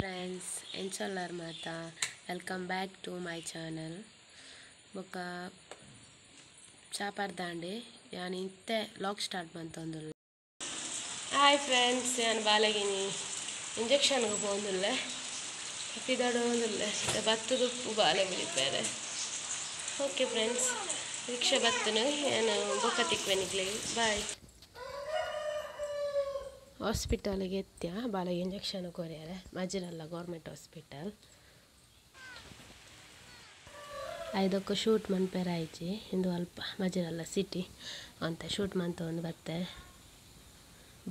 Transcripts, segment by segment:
Friends, ಎಂಚೊಲ್ಲಾರ್ ಮಾತ welcome back to my channel. ಬೊಕ್ಕ ಚಾಪರ್ದಾಂಡೆ ಯಾನ್ ಇತ್ತೆ ವ್ಲಾಗ್ ಸ್ಟಾರ್ಟ್ ಮಂತೊಂದುಲ್ಲೆ. ಹಾಯ್ ಫ್ರೆಂಡ್ಸ್, ಯಾನ್ ಬಾಲಗಿನಿ ಇಂಜೆಕ್ಷನ್ಗೆ ಪೋಂದುಲ್ಲೆ, ಪಿದಡೊಂದುಲ್ಲೆ, ಬತ್ತುದುಪ್ಪು ಬಾಲೆ ಬುಲಿಪೆರೆ. ಓಕೆ ಫ್ರೆಂಡ್ಸ್, ರಿಕ್ಷಾ ಬತ್ತುನು, ಯಾನ್ ಬೊಕ್ಕ ತಿಕ್ವೆನಿಕ್ಲೆ, ಬಾಯ್. ಹಾಸ್ಪಿಟಲ್ಗೆ ಎತ್ಯ ಬಾಲೆಗೆ ಇಂಜೆಕ್ಷನ್ ಕೊರಿಯರೆ, ಮಜಿರಲ್ಲ ಗೌರ್ಮೆಂಟ್ ಹಾಸ್ಪಿಟಲ್. ಐದಕ್ಕೆ ಶೂಟ್ ಮನ್ಪೆರೆ ಆಯ್ಚಿ, ಇಂದು ಅಲ್ಪ ಮಜಿರಲ್ಲ ಸಿಟಿ ಅಂತ ಶೂಟ್ ಮಂತೊಂದು ಬತ್ತೆ.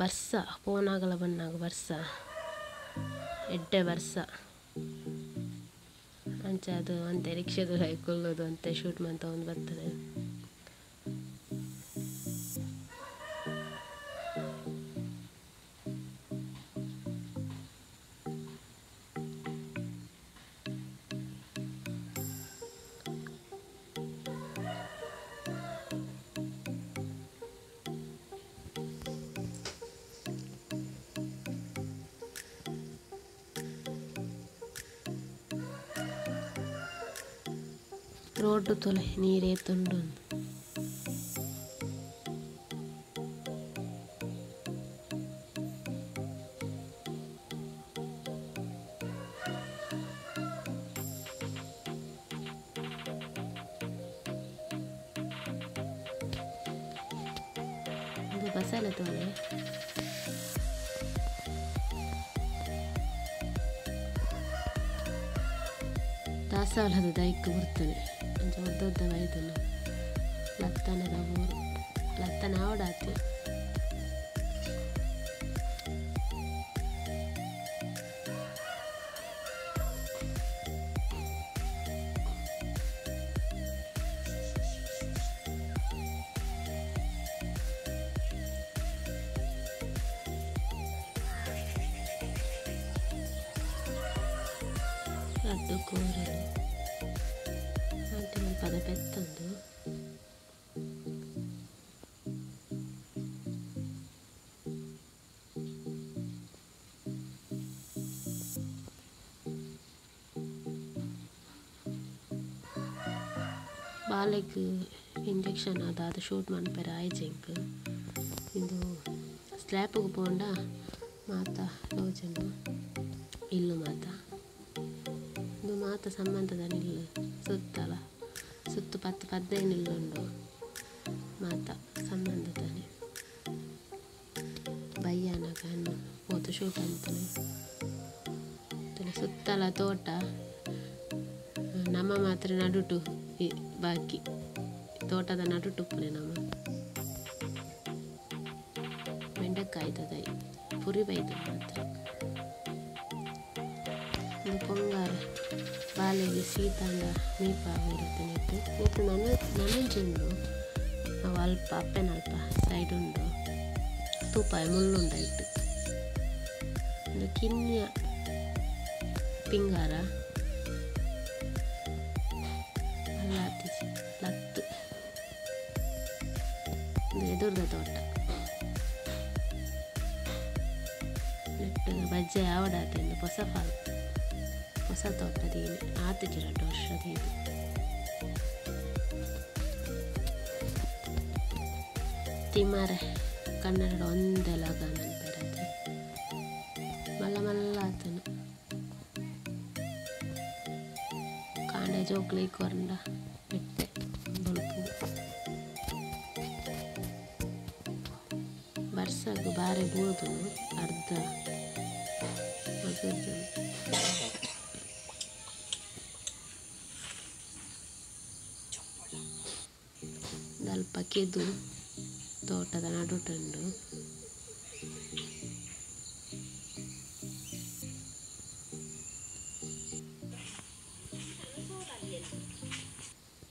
ಬರ್ಸ ಪೋನಾಗಲ ಬನ್ನಾಗ ಬರ್ಸ, ಎಡ್ಡೆ ಬರ್ಸ ಅಂಚ ಅದು ಅಂತೆ ರಿಕ್ಷಾದ ಕುಲ್ಲೋದು ಅಂತೆ ಶೂಟ್ ಮಂತೊಂದು ಬರ್ತದೆ. ರೋಡ್ ತೊಲೆ ನೀರೇ ತುಂಡು. ಇದು ಬಸಳೆ ತೊಲೆ. ದಾಸಾಲದ ದೈಕ್ ಬರ್ತದೆ ಅಂಚ ಉದ್ದದ್ದ ಬೈದನು ಲತ್ತನದ ಊರು, ಲತ್ತನ ಆವಡಾತಿ. ರಡ್ಡು ಕೋರಲು ಆಂಟಿ ಪದ ಪೆತ್ತೊಂದು. ಬಾಲೆಗ್ ಇಂಜೆಕ್ಷನ್ ಅದಾದ ಶೂಟ್ ಮನ್ಪೆರೆ ಆಯ್ಜಿಂಕ್. ಇಂದು ಸ್ಲ್ಯಾಪ್ಗೆ ಪೋಂಡ ಮಾತ ತೋಜುಂಡು ಇಲ್ಲು ಮಾತ. ಇದು ಮಾತ ಸಂಬಂಧದ ನಿಲ್ಲು ಸುತ್ತಲ ಸುತ್ತು 10 15 ನಿಲ್ಲುಂಡು ಮಾತ ಸಂಬಂಧದಾನೆ. ಬಯ್ಯಾನಾಗ ಹಣ್ಣು ಪೋತು ಶೂಟ್ ಅಂತಾನೆ ಸುತ್ತಲ ತೋಟ, ನಮ್ಮ ಮಾತ್ರ ನಡುಟು ಬಾಕಿ ತೋಟದ ನಡುಟುಪ್ಪನೆ ನಮ್ಮ. ಬೆಂಡೆಕಾಯ್ತದ ಪುರಿ ಬೈದು ಮಾತ್ರ. ಪೊಂಗಾರ ಬಾಲೆಗೆ ಶೀತಾಂಡ ಮೀಪಾವಿರುತ್ತೆ ನೆಟ್ಟು. ನೆಟ್ಟು ನನಂಜುಂಡು ಅವು ಅಲ್ಪ ಅಪ್ಪೆನಲ್ಪ ಸೈಡ್ ಉಂಡು ತೂಪಾಯ ಮುಳ್ಳುಂಡಾಯ್ತು. ಒಂದು ಕಿನ್ಯ ಪಿಂಗಾರ ಅಲ್ಲಾತಿಜಿ ಲತ್ತು. ಇದು ಎದುರ್ದ ತೋಟ. ನೆಟ್ಟು ಬಜ್ಜೆ ಆವಡಾತೆ ಒಂದು ಹೊಸ ಫಾಲ್ ಹೊಸ ತೋಟದೀನಿ ಆತಿಜಿ 2 ವರ್ಷದೀನಿ. ತಿಮಾರೆ ಕನ್ನಡ ಒಂದೇ ಲಗ ನೆನಪಿರತ್ತೆ, ಮಲ್ಲ ಮಲ್ಲ ಆತನು. ಕಾಂಡೆ ಜೋಕ್ಲಿ ಕೊರಂಡ ಬೆಟ್ಟೆ ಬೊಲ್ಪು. ಬರ್ಸಗು ಬಾರೆ ಬೂದು ಅರ್ಧ ಮಗುರ್ದು. ಅಲ್ಪ ಕೆದು ತೋಟದ ನಡುಟುಂಡು.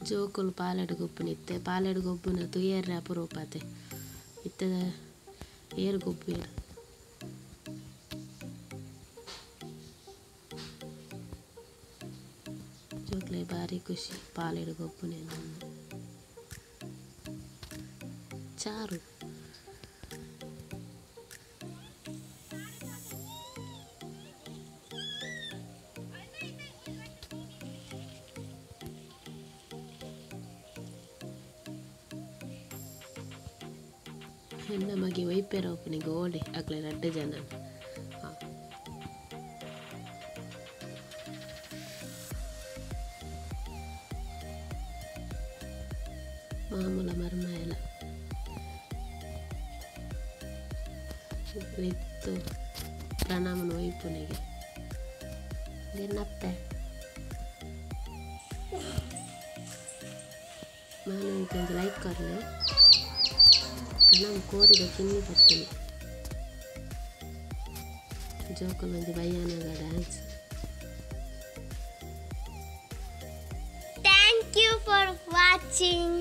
ಜೋಕುಲು ಪಾಲೆಡು ಗೊಬ್ಬುನಿತ್ತೆ, ಪಾಲೆಡು ಗೊಬ್ಬುನ ತುಯೆರ್ರೆ ಅಪರೂಪತೆ ಇತ್ತೆ ಏರು ಗೊಬ್ಬುವೆರ್. ಜೋಕ್ಲೆ ಬಾರಿ ಖುಷಿ ಪಾಲೆಡು ಗೊಬ್ಬುನೆ. ಚಾರು ಎನ್ನ ಮಗೆ ಒಯ್ಪೆರ ಉಪ್ಪುನಿಗ್ ಓಡೆ ಅಕ್ಲೆ ರಡ್ಡ್ ಜನ. ಮಾಮೂಲ ಮರ್ಮಯಲ ಲೆತ್ತು ಪ್ರಣಾಮನ ಒಯ್ಪುನಿಗೆ ಎನ್ನಪ್ಪೆ ಮಾನು ಒಂಜಿ ಲೈಕ್ ಕೊರ್ಲೆ ಪ್ರಣಾಮ ಕೋರಿದ ಕಿನ್ನಿ ಪತ್ತುನಿ ಜೋಕುಲು ಒಂಜಿ ಬಯ್ಯಾನಗ dance. Thank you for watching.